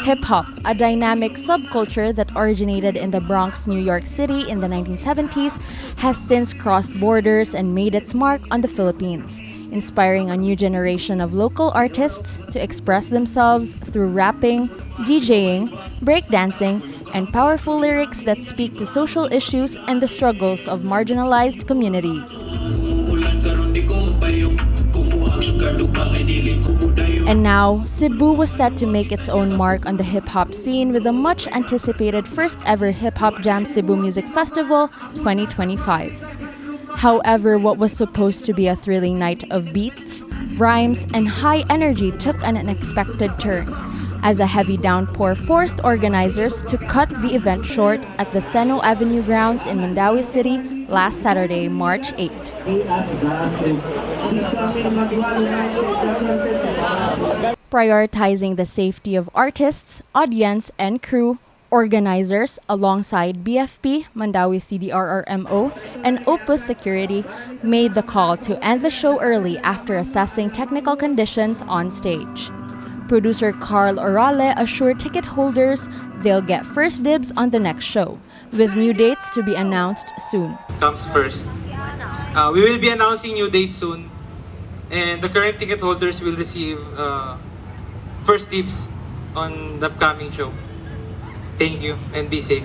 Hip hop, a dynamic subculture that originated in the Bronx, New York City in the 1970s, has since crossed borders and made its mark on the Philippines, inspiring a new generation of local artists to express themselves through rapping, DJing, breakdancing, and powerful lyrics that speak to social issues and the struggles of marginalized communities. And now, Cebu was set to make its own mark on the hip hop scene with the much anticipated first ever Hip Hop Jam Cebu Music Festival 2025. However, what was supposed to be a thrilling night of beats, rhymes, and high energy took an unexpected turn as a heavy downpour forced organizers to cut the event short at the Seno Avenue grounds in Mandaue City last Saturday, March 8. Prioritizing the safety of artists, audience, and crew, organizers alongside BFP, Mandaue CDRRMO, and Opus Security made the call to end the show early after assessing technical conditions on stage. Producer Carl Orale assured ticket holders they'll get first dibs on the next show, with new dates to be announced soon. Comes first. We will be announcing new dates soon, and the current ticket holders will receive first dibs on the upcoming show. Thank you and be safe.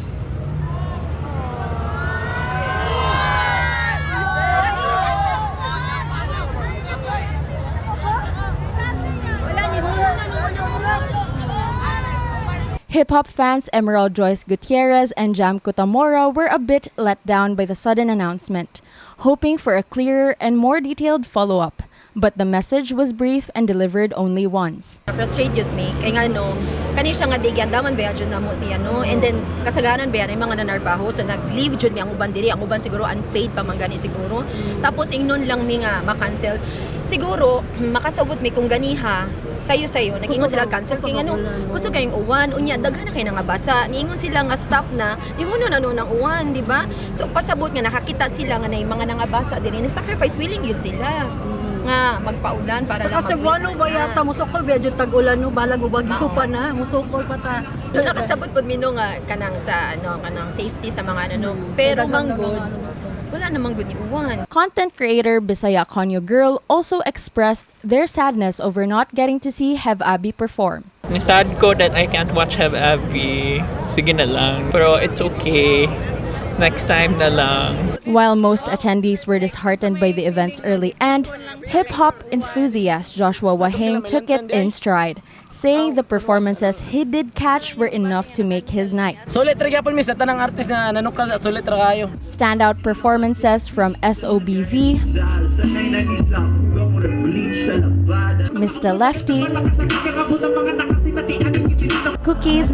Hip hop fans Emerald Joyce Gutierrez and Jam Cutamora were a bit let down by the sudden announcement, hoping for a clearer and more detailed follow up. But the message was brief and delivered only once. Frustrate yun me kay ngano kani siya nga digyan daman ba jud namo siya, no? And then kasagaran ba ay mga nanarbaho, so nag-leave jud mi ang uban diri, ang uban siguro unpaid pa man gani siguro, tapos ingnon lang mi nga ma-cancel. Siguro makasabot mi kung ganiha sayo-sayo nag-ingon sila cancel kay ngano kusog kayong uwan, unya daghan na kay nga basa, niingon sila nga stop na nihuno na no ng uwan, di ba? So pasabot nga nakakita sila nga nay mga nangabasa diri na sacrifice, willing yun sila nga magpaulan para Tsaka lang Cebuano ba yata, musukol ba jud tag-ulan, no, balag bagyo pa na, musukol pa ta. So nakasabot pod mi no nga kanang sa ano kanang safety sa mga ano, no. Pero manggod wala namang good ni uwan. Content creator Bisaya Konyo Girl also expressed their sadness over not getting to see Hev Abi perform. Sad ko that I can't watch Have Abby. Sige na lang. Pero it's okay. Next time na lang. While most attendees were disheartened by the event's early end, hip hop enthusiast Joshua Wahing took it in stride, saying the performances he did catch were enough to make his night. Sulit ra gyapon mi sa tanang artist na nanukal, sulit ra kayo. Standout performances from SOBV, Mr. Lefty, Cookies,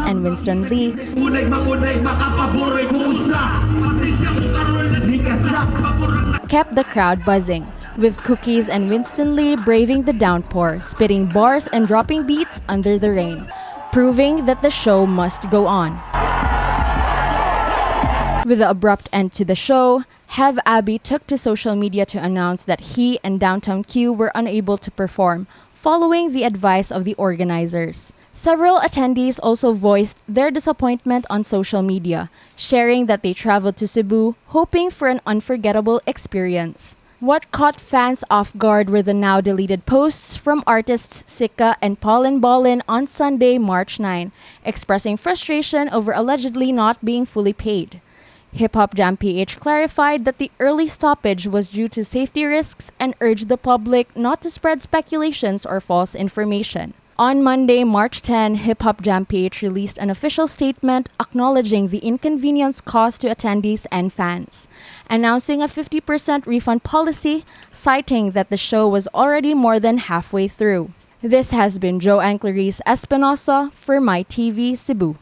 and Winston Lee kept the crowd buzzing, with Cookies and Winston Lee braving the downpour, spitting bars and dropping beats under the rain, proving that the show must go on. With the abrupt end to the show, Hev Abi took to social media to announce that he and Downtown Q were unable to perform, following the advice of the organizers. Several attendees also voiced their disappointment on social media, sharing that they traveled to Cebu hoping for an unforgettable experience. What caught fans off guard were the now deleted posts from artists Sika and Paulin Ballin on Sunday, March 9, expressing frustration over allegedly not being fully paid. Hip Hop Jam PH clarified that the early stoppage was due to safety risks and urged the public not to spread speculations or false information. On Monday, March 10, Hip Hop Jam PH released an official statement acknowledging the inconvenience caused to attendees and fans, announcing a 50% refund policy, citing that the show was already more than halfway through. This has been Joanne Clarice Espinosa for My TV Cebu.